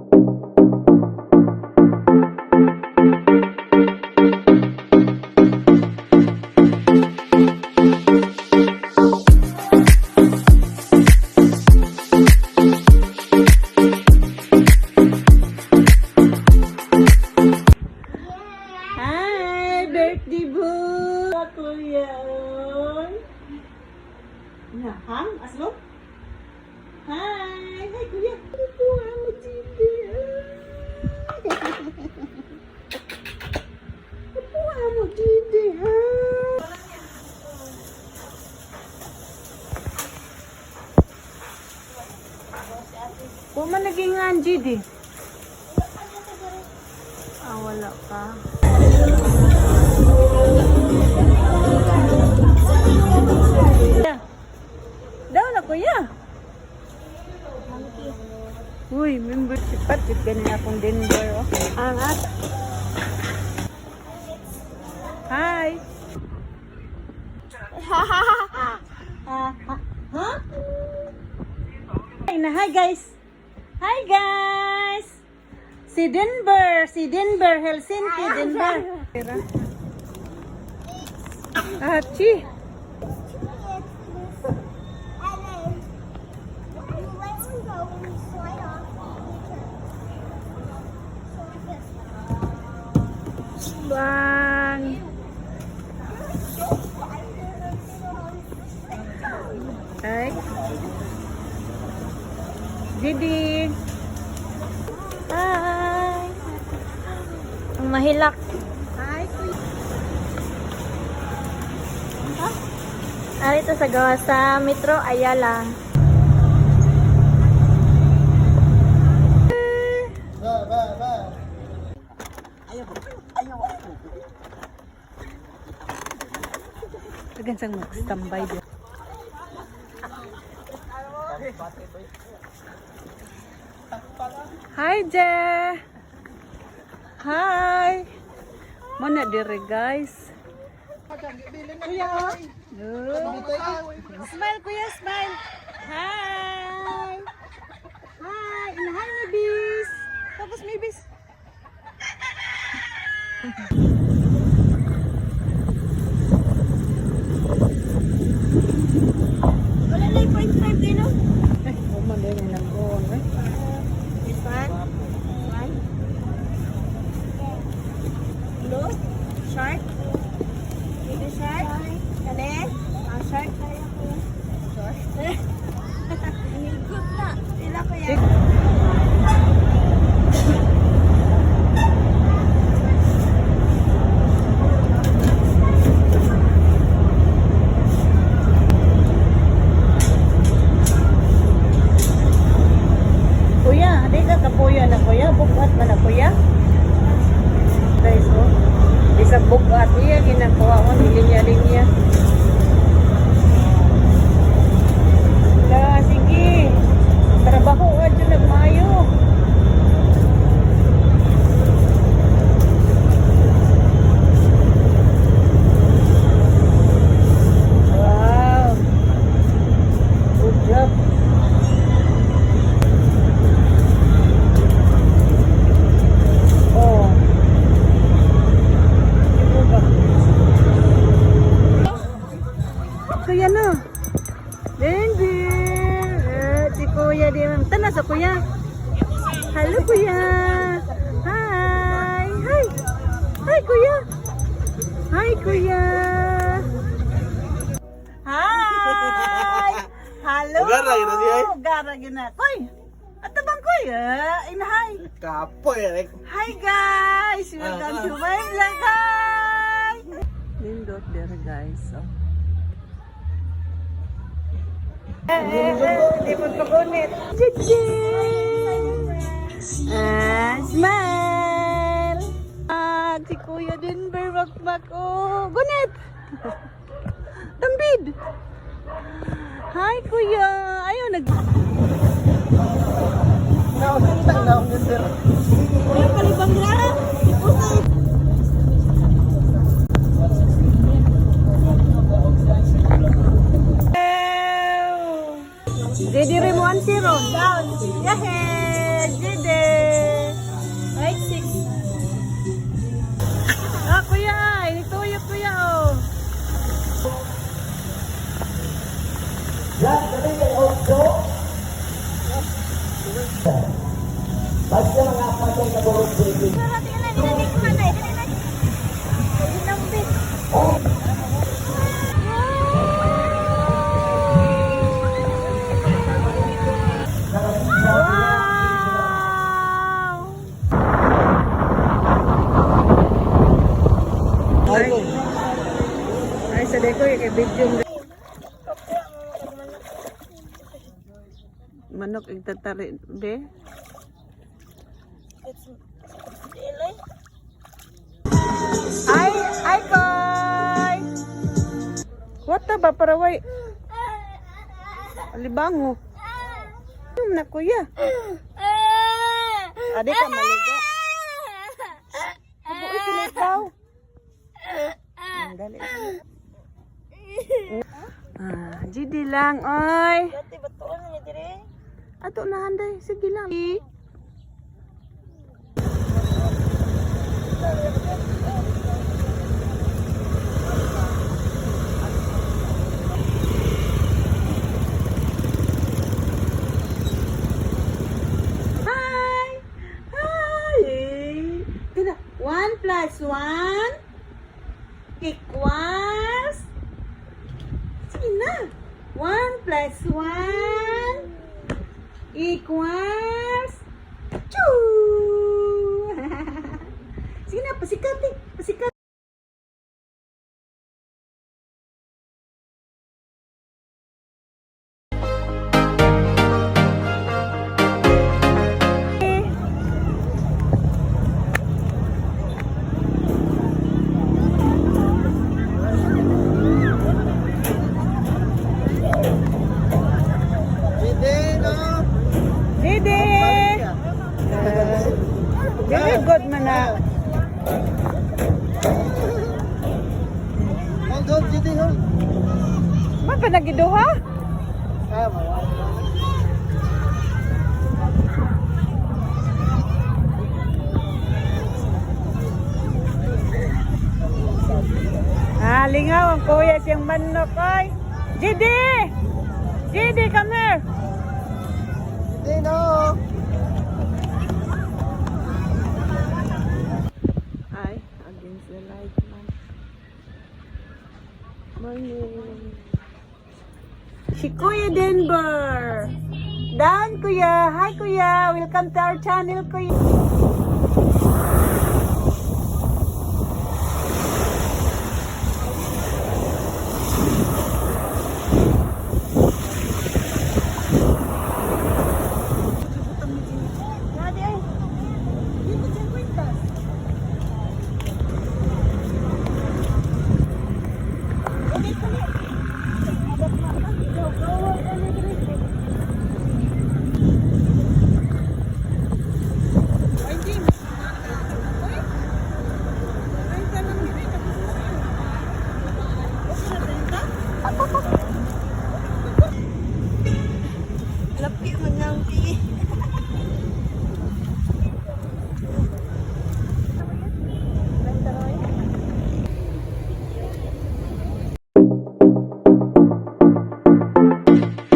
Hi, birthday boy! Kuya. Nahang, aslo? Hi! Hi, kuya! Kuha mo, Gigi. Kuha mo, Gigi. Kuma naging nga, Gigi. Ah, wala pa. Daw na, kuya. Uy, membership pat jud gani akong Denver oh. Ang at. Hi. Huh? Hi na, hi guys. Hi guys. Si Denver, si Denver, Helsinki, Denver. Ah, chi. And then you let one go and you slide off and you turn. So like this. One. Hi. Didi. Hi! Ang mahilak. Hi, kuya. Narito sa gawa sa Metro Ayala. Dagan sang mag-standby di. Hi, Je. Hi. Muna dire, guys. Kuya, oh. Smile, kuya, smile. Hi. Hi. And hi, Mibis. Tapos, Mibis. Wala na yung 0.5 din, no? Eh, man din yung nag-on, eh. This one? This one? Blue? Shark? Baby shark? Kani? Ang shark tayo ko. Shark? Good na. Sila ko yan. Kuya, di ka kapuya na kuya, bukat man na kuya. Guys, oh. Isang bukat iya ginakuha ko ni linya-linya. La, sige. Trabaho adyo nagmayo. Wow. Good job. Oh. Ito ba? Kuya no. Denver. Eh, si kuya di ma'am. Tana sa kuya. Hello kuya. Hi. Hi. Hi kuya. Hi kuya. Hi. Hello. Gara yun na siya, eh. Gara yun na. Koy. Atabang koy. Inahay. Kapoy, eh. Hi guys! Welcome to my vlog! Hi! Lindot there guys. Oh. Hindi mo pagunit. Chichi! Ah, smile! Ah, si Kuya Denver Makmak. Oh, gunit! Tambid! Hi Kuya! Ayaw nag... Ay, palibang na. Didi rin mo ang tiro. Down. Yahe! Didi! Pero tingnan na, dili ko na, dili na. Ginambit. Wow! Ay, sa deko, kay video. Manok igtatari, be. Ay, ay, koy! What the ba, paraway? Alibango. Yung na, kuya. Adi ka maligo. Uy, kinitaw. Dali. Ah, GD lang, oy. Dati batuon ni dire. Ato na handay, sige lang. Hi! Hi! Tina, 1 plus 1 equals. Sige na. 1 plus 1 equals 2. Sige na, pasikat eh. Pasikat. Hindi, no? Dede! Very good man na. Hold, hold, GD, hold. Man pa nagiduha? Ah, mawala. Ah, lingaw ang kuya siyang manok oy. Dede! Dede, come here. Hindi, no? Ay, against the light man. Morning. Si Kuya Denver. Dan, Kuya. Hi, Kuya. Welcome to our channel, Kuya. Lapi man nang ti.